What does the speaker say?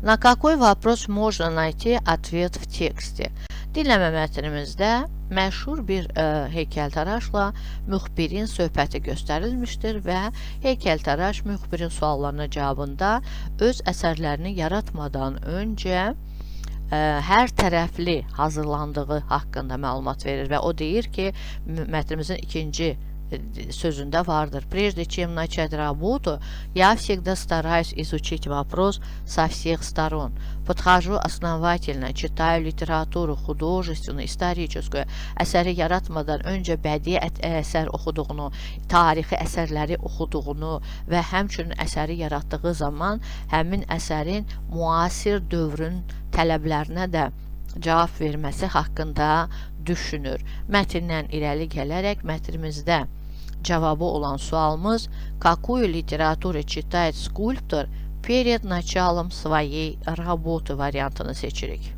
На какой вопрос можно найти ответ в тексте? Dinləmə mətnimizdə məşhur bir heykəltaraşla müxbirin söhbəti göstərilmişdir və heykəltaraş müxbirin suallarına cavabında öz əsərlərini yaratmadan öncə hər tərəfli hazırlandığı haqqında məlumat verir və o deyir ki, mətnimizin ikinci sözündə vardır. Прежде чем начать работу, я всегда стараюсь изучить вопрос со всех сторон. Подхожу основательно, читаю литературу, художественную, историческую. Əsəri yaratmadan öncə bədii əsər oxuduğunu, tarixi əsərləri oxuduğunu və həmçinin əsəri yaratdığı zaman həmin əsərin müasir dövrün tələblərinə də cavab verməsi haqqında düşünür. Mətndən irəli gələrək mətnimizdə cavabı olan sualımız: "Какую литературу читает скульптор перед началом своей работы?" variantını seçirik.